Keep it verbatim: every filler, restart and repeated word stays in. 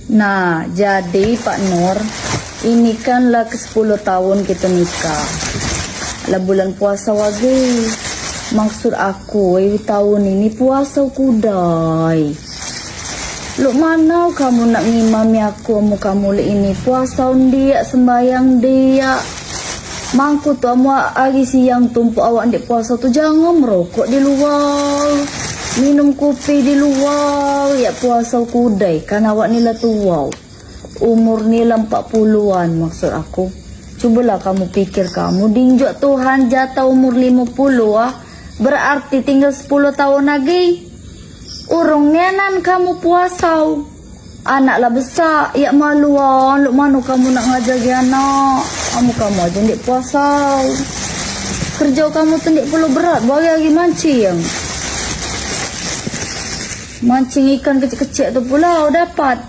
Nah, jadi Pak Nur, ini kan lah ke sepuluh tahun kita nikah. Lah bulan puasa lagi. Maksud aku, eh, tahun ini puasa kudai. Luk manau kamu nak ngimami aku, amu kamu lek ini puasa ndik, sembayang ndik. Mangku tu amu hari siang tumpuk awak ndik puasa tu jangan merokok di luar, minum kopi di luar, ya puasa kudai kan awak ni lah tua. Umur ni lah empat puluhan maksud aku. Cubalah kamu pikir kamu, dinjuk Tuhan jatah umur lima puluh ah. Berarti tinggal sepuluh tahun lagi. Urung nianan kamu puasau. Anak lah besak, yak maluan, luk mano kamu nak ngajari anak? Amu kamu aja ndik puasau. Kerja kamu tu ndik perlu berat, hari-hari mancing. Mancing ikan kecik-kecik tu pula dapat.